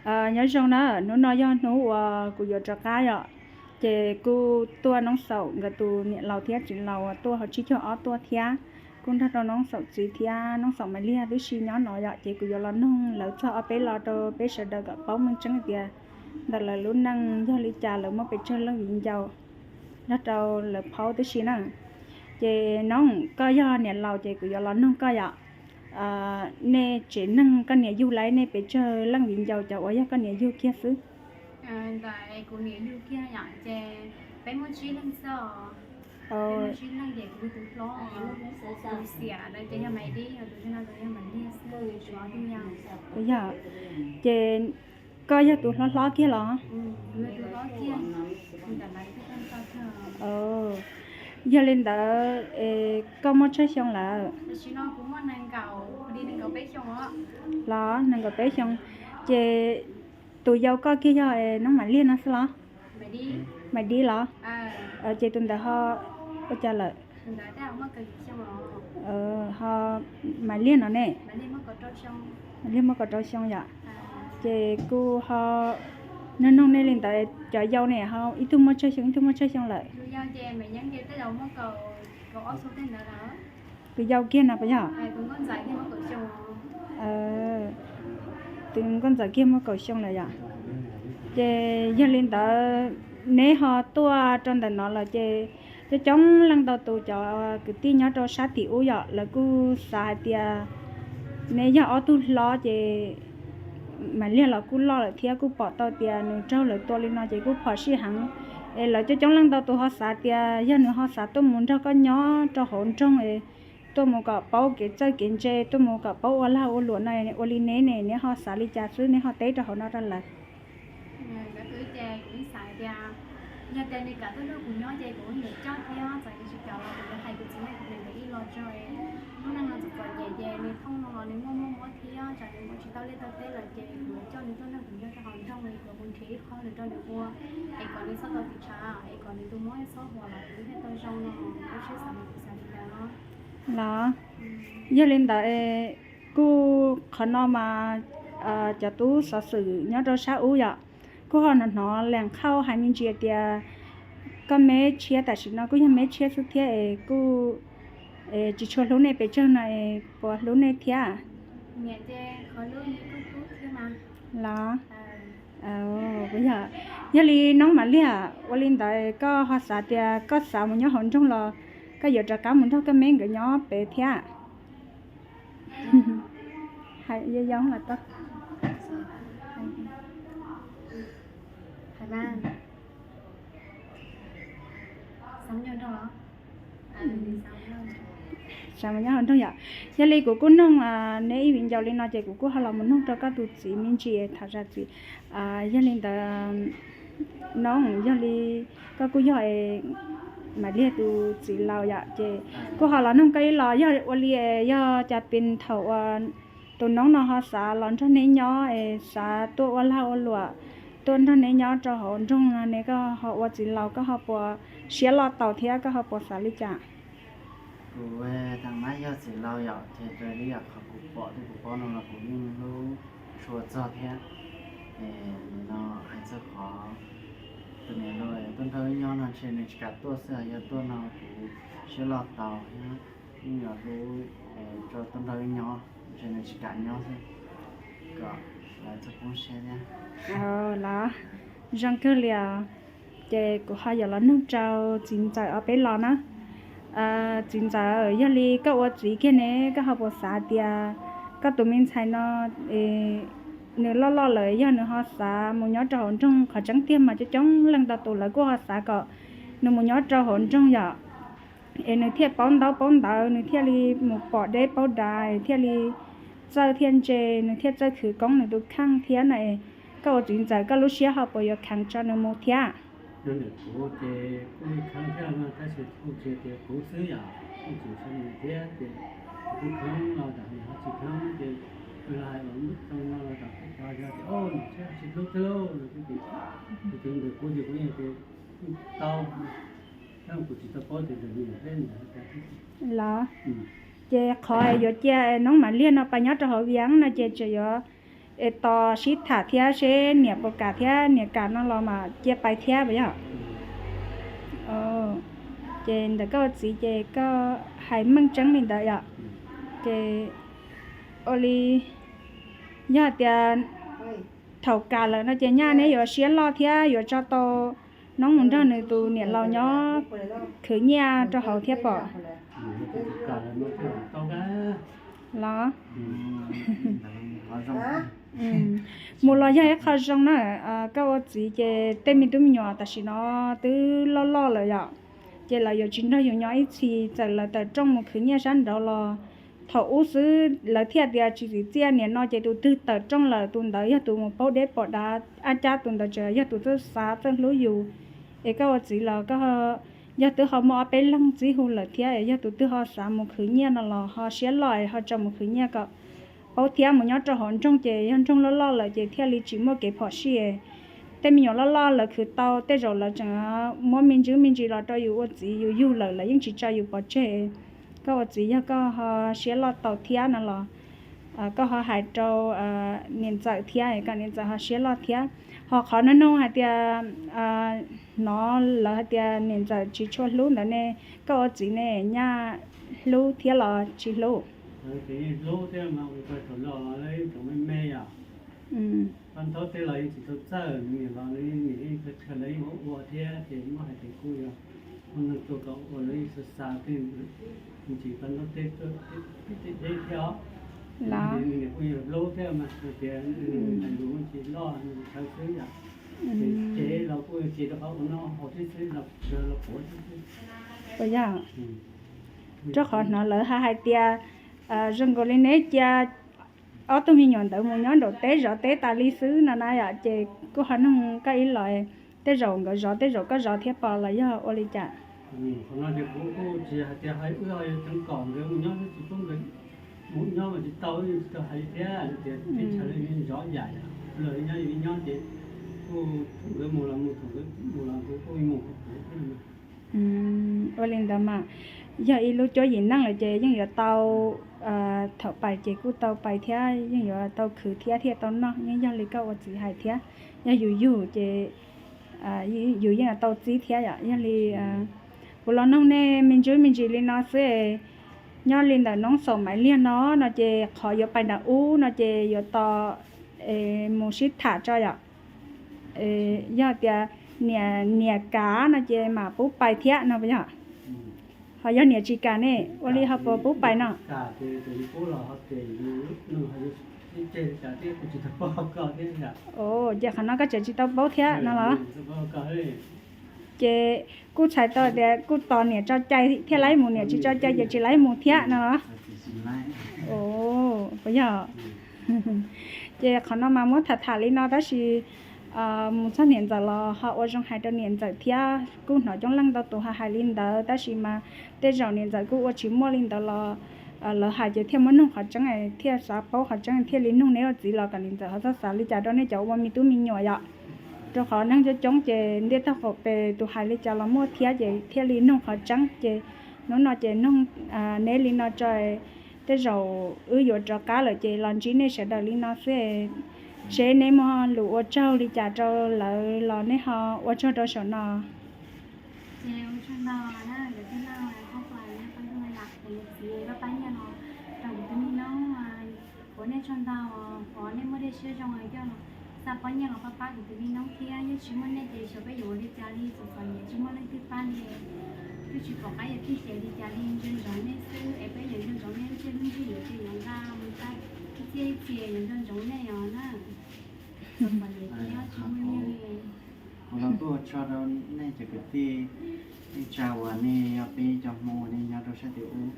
Nyob zoo na, hnub no yog hnub uas kuv yuav rov qab yom, ces kuj tuaj Noob Xaum nkawd tus niam laus thiab txiv laus uas tuaj hauv tsib caug ob tuaj thiab, kuj nrog rau Noob Xaum txiv thiab Noob Xaum Maiv Liag tib si nyob no yom, ces kuv yuav los nug lawv txog ob peb lo rau peb sawv daws kom paub meej tseeb tias ntawm lawv lub neej yog li cas, lawv muaj pes tsawg leej viv ncaus nrog rau lawv paub tib si na. Ces Noob, koj yog niam laus ces kuv yuav los nug koj yom, nej tsev neeg koj niam yug lawm nej pes tsawg leej viv ncaus cov uas yog koj niam yug kiag xwb? Kuv niam yug kiag yom, ces peb muaj tsib leeg xwb. Peb muaj tsib leeg ces kuv yog tus hlob, tus xiam lawm ces yog Maiv Dib, tus no yog Maiv Liag xwb, tshuav tus yau. Yog, ces koj yog tus hlob hlob kiag los? Yog li ntawd koj muaj tsawg xyoo lawm? Los nees nkaum peb xyoo. Ces tus yau koj kiag yog Noob Maiv Liag no xwb los? Maiv Dib los? Ces tus ntawd ho ua cas lawm? Ho Maiv Liag no ne? Maiv Liag muaj kaum rau xyoo yom. Ces kuj ho nug nug nej li ntawd, cov yau ne ho ib tug muaj tsawg xyoo, ib tug muaj tsawg xyoo lawm? Tus yau kiag no puas yog? Tus nkauj ntxawm kiag muaj kaum xyoo lawm yom. Ces yog li ntawd, neb ho tuaj rau ntawm no lawm ces coob coob leej ntau tus cov kwv tij nyob rau sab tim ub yom, lawv kuj xav hais tias neb yog ob tug hlob ces Maiv Liag los kuj loj lawm thiab, kuj pom tau tias nws raug lawv tua li no ces kuj phom sij heev. Es lawv coob coob leej ntau tus ho xav tias yog nws ho xav tuaj mus nrog koj nyob rau hauv nroog es tuaj mus kom paub kev txawj kev ntse, tuaj mus kom paub ua lag ua luam no, ua li neb ne, neb ho xav li cas xwb, neb ho teb rau hauv no rau lawv? Nkawd tus ib ces kuv yeej xav tias yog tias nws kam tuaj nrog kuv nyob ces kuv yuav coj thiab, txawm nws tsis kam los kuv yuav hais kuv txiv neej kuv niam nkawd ib los tso. Lub neej no txom txom nyem ces nws thooj no los nws muaj muaj mob thiab, tsam nws mus tsis tau liaj tau teb lawm ces kuv yuav coj nws tuaj nrog kuv nyob rau hauv nroog, kuv yuav mus nrhiav ib qho lwm rau nws ua, es kom nws txhob tau tiv tshav, es kom nws tus mob txhob huam los kuv thiaj tau zoo no. Kuv siab xav mas kuv xav li ntawd no. Los, yog li ntawd es kuj qhov no mas cov tub xov xwm nyob rau sab ub yom, kuj ho hnov hnov lees qhauj hais me ntsis tias koj me tshiab tam sim no kuj yog me tshiab xwb thiab es kuj tsis tshua hlub nej pes tsawg no es puas hlub nej thiab? Los, yog, yog li Noob Maiv Liag, ua li ntawd koj ho xav tias koj xav mus nyob hauv nroog los koj yuav rov qab mus nrog koj me nkawd nyob pem thiab? Hais yau yau los tau. Xav mus nyob hauv nroog yom. Yog li kuv kuj noog neb ib viv ncaus li no ces kuv kuj ho los mus noog rau koj tus txiv me ntsis tham zam txim. Yog li ntawd, Noob, yog li koj kuj yog Maiv Liag tus txiv laus yom, ces kuj ho los noog koj ib los, yog ua li yog cas pes thaum uas tus Noob no ho xav los nrog neb nyob es xav tuaj ua lag ua luam, tuaj nrog neb nyob rau hauv nroog no ne, koj ho ua txiv laus koj ho puas siab loj tau thiab koj ho puas xav li cas? Kuv thaum mab yog txiv laus yom, ces raws li yam qhov kuv pom thiab kuv paub no los kuv yeej hlub tshua txog thiab. Es nim no hais txog qhov tus niam laus tuaj nrog wb nyob no ntshe nws tsis kam tuaj xwb, yog tuaj no kuv siab loj tau thiab yeej yuav hlub, es tuaj nrog wb nyob ntshe nws tsis kam nyob xwb, kom lawv txhob poob siab thiab. Los, zoo kawg li os. Ces kuv ho yuav los nug rau txiv ntxawm ob peb los na. Txiv ntxawm, yog li koj ua txiv kiag ne, koj ho puas xav tias koj tus me ntxhais no nws loj loj lawm, yog nws ho xav mus nyob rau hauv nroog, qhov tseeb tiag mas coob coob leej ntau tus lawv kuj ho xav kom nws mus nyob rau hauv nroog yom, es nws thiaj paub ntaub paub ntawv, nws thiaj li mus pom deb paub dav, thiaj li txawj thiaj ntse, nws thiaj txawj khwv koob nws tus kheej thiab na. Koj ua txiv ntxawm koj lub siab ho puas yuav kheev tso nws mus thiab? Yog ntawm kuv ces kuj kheev thiab no, tab sis kuj tsis tias kuv xwb yom, kuj tseem tshuav nws thiab ces kuv kheev los tam nws ho tsis kheev ces kuv los hais los lub zoo no los tam kuv yog tias o nws tsis hlub thiab lauj no, ces ntawm kuv ces kuv yeej tias tau, tab kuv tsis tau paub tias ntawm nws thiab nws ho cas thiab. Los, ces qhov yuav cia Noob Maiv Liag no pas nyob rau hauv Vias no ces tseem yuav es tos sib tham thiab seb niam puas kam thiab, niam kam no los mas cia pais thiab puas yog? Ces ntawm koj ua txiv ces koj hais meej tseeb li ntawd yom? Ces ua li, yog tias thaum kam lawm no ces nyaj neb yuav siab loj thiab yuav tso tau noob mus nrog nws tus niam laus nyob khwv nyiaj rau hauv thiab pom los? Mus los yog ib qho zoo na. Koj ua txiv ces tej me tub me nyuam tam sim no twb loj loj lawm yom, ces lawv yuav tsis nrog yus nyob ib txhis, txawm lawv tawm rooj mus khwv nyiaj sab nraud los thaum ub xwb lawv thiaj tias tsis txim txiaj, nim no ces tus twg tawm rooj lawm tus ntawd yog tus mus paub deb pom dav, ab cab tus ntawd tseem yog tus txawj xav txawj hlub yus. Es koj ua txiv los koj yog twb ho muaj ob peb leeg txib hu lawm thiab, yog tus twg ho xav mus khwv nyiaj no los ho siab loj ho tso mus khwv nyiaj kom paub thiab, mus nyob rau hauv nroog ces yog nroog loj loj lawm ces thiaj li tsis muaj kev phom sij. Tej me nyuam loj loj lawv khwv tau, tej zaum lawv tseem muab me ntsis me ntsis los rau yus ua txiv, yus yug lawm lawv yeej tsis tso yus pov tseg. Koj ua txiv yog koj ho siab loj tau thiab no los koj ho hais rau niam ntxawm thiab kom niam ntxawm ho siab loj thiab. Ho qhov nug nug hais tias hnov lawv hais tias niam ntxawm tsis tshua hlub ntawd ne, koj ua txiv ne nyaj hlub thiab los tsis hlub? Pab ntaub teb los yeej tsis tau txawj, nws niam los nws niam yeej qhia lawv yeej ua ua thiab ces muab hais tias kuj yog muaj neeg tuaj kom ua lawv yeej xav xav tej ntsis pab ntaub teb tuaj tib teb thiab os. Nws niam kuj yog hlub thiab mas hais tias nws hais lus tsis loj nws sawv xwb yom. Ces los kuj yog ces rau qhov ua noj haus thiab xwb los sawv los quav thiab xwb. Puas yog? Rau qhov hnov lawv hais hais tias zoo nkaus li neb cia ob tug me nyuam ntawd mus nyob nraum teb zov teb tas li xwb no na yom, ces kuj ho nug koj ib los, tej zaum nkawd zov tej zaum koj zov thiab pom los yog ua li cas? Qhov no ces kuv kuj tsis hais tias hais wb ho yuav tseev kom nkawd mus nyob tsis pub nkawd mus nyob mas tsis tau, tsis tau hais li thiab tias teb chaws li zov yam yom, los nyob li nyob ces kuj thaum nkawd mus los mus, thaum nkawd mus los nkawd kuj mus kuv thiab. Ua li ntawd mas yog ib lub cuab yim neej lawm ces yeej yuav tau, thaum pais ces kuj tau pais thiab yeej yuav tau khwv thiab thiaj tau noj, yeej yog li koj ua txiv hais thiab. Yog yus yug ces yus yeej yuav tau txib thiab yom. Yog li kuv los noog nej me ntsis me ntsis li no xwb, nyob li ntawm Noob Xaum Maiv Liag no no ces qhov yuav pais nram ub no ces yuav tos mus sib tham tso yom. Yog tias niam niam kam no ces mam pub pais thiab no puas yog? Ho yog niam tsis kam ne ua li ho puas pub pais no? Ces qhov no koj tseem tsis tau paub thiab no los? Ces kuj txhais tau tias kuj tos niam tso cai thiaj laib mus, niam tsis tso cai ces tsis laib mus thiab no los? Puas yog? Ces qhov no mas muab tham tham li no tab sis mus txog niam ntxawm los ho ua zoo hais rau niam ntxawm thiab. Kuj hnov coob leej ntau tus ho hais li ntawd tab sis mas tej zaum niam ntxawm kuj ua tsis muaj li ntawd los lawv hais ces thiaj muab nug qhov tseeb, thiaj xav paub qhov tseeb thiaj li nug neb ua txiv los kom niam ntxawm ho txhob xav li cas rau nej cov ua me tub me nyuam yom. Rau qhov neeg coob coob ces ntiaj teb qaum pes tus hais li cas los muaj thiab ces thiaj li nug qhov tseeb. Ces hnub no ces nug neb li no tso, tej zaum wb yuav rov qab lawm ces los ntsib nej sawv daws li no xwb. Seb neb muaj lus ua tsaug li cas rau lawv los nej ho ua tsaug rau saum no. Ces ua tsaug ntau na, cov tij laug, pab ntuj me nyuam, kuv niam txiv pab pab nyiaj los rau kuv tus me noob, ua nej tsaug ntau, thov nej muaj dej siab zoo coj los xa pab nyiaj los pab pab kuv tus me noob thiab. Yog tsis muaj nej ces xyov peb yuav ua li cas li, txom txom nyem tsis muaj leej twg pab li, twb tsis pom qab yuav coj xyem li cas li. Ntsia ntsoov nej xwb es peb yuav ntsia ntsoov nej lub caij lub nyoog yuav ces yuav nqa mus tag ib txhiab ib txhis yuav ntsia ntsoov nej os na. Txom txom nyem thiab tsis muaj nyiaj li. Kuv los kuj ua tsaug rau nej cov kwv tij, nej tsa uas nej yog peb cov Hmoob uas nej nyob rau sab tim ub,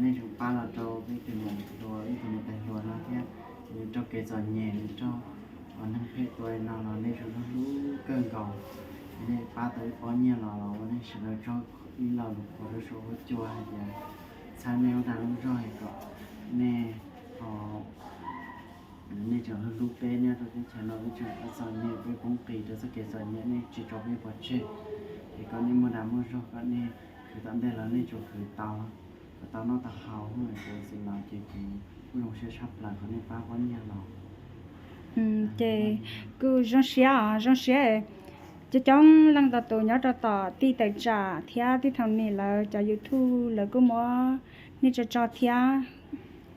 nej tseem pab los rau peb tus niam hluas, ib tug niam tais hluas no thiab, nws raug kev txom nyem, nws raug uas neeg phem tua li no los nej tseem hlub hlub kawg nkaus. Nej pab tau ib pob nyiaj los los ua nej sawv daws tsaug ib lo lus qhuas rau saum huab cua hais tias txhawb nej lub dag lub zog es kom nej ho nej tseem hlub hlub peb nyob rau teb chaws no, peb tseem txom nyem, peb poob qis rau txoj kev txom nyem, nej tsis tso peb pov tseg. Es kom nej muaj dag muaj zog, kom nej khwv tom ntej los nej tsuas khwv tau, kom tau noj tau haus. Kuv ua txiv los ces kuv kuj zoo siab tshaj plaws qhov nej pab pob nyiaj los. Ces kuj zoo siab os, zoo siab. Cov coob leej ntau tus nyob rau tom tij tawm tsam thiab tij thaum nim lawv cov YouTube lawv kuj muab nej tso tso thiab.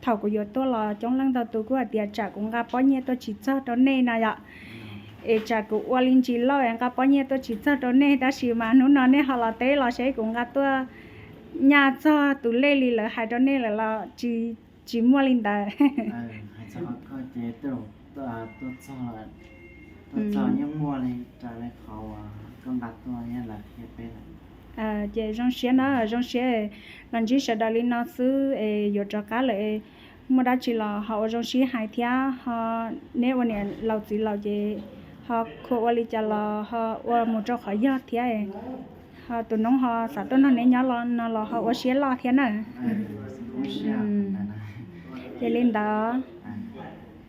Thaum kuv yuav tuaj los coob leej ntau tus kuj hais tias tsam kuv nqa pob nyiaj tuaj tsis txog rau nej no yom, es tsam kuv ua li ntsis lauj es nqa pob nyiaj tuaj tsis txog rau nej, tab sis mas hnub no nej ho los teb los seb kuv nqa tuaj nyaj txog tus lej li lawv hais rau nej lawm los tsis, tsis muaj li ntawd. Ces zoo siab na, zoo siab los ntsib sawv daws li no xwb es yuav rov qab lawm, muaj dab tsi los ho ua zoo sib hais thiab ho, neb ua niam laus txiv laus ces ho khuas ua li cas los ho ua mus rau qhov yog thiab, ho tus noob ho xav tuaj nrog neb nyob no los ho ua siab loj thiab na. Ces li ntawd.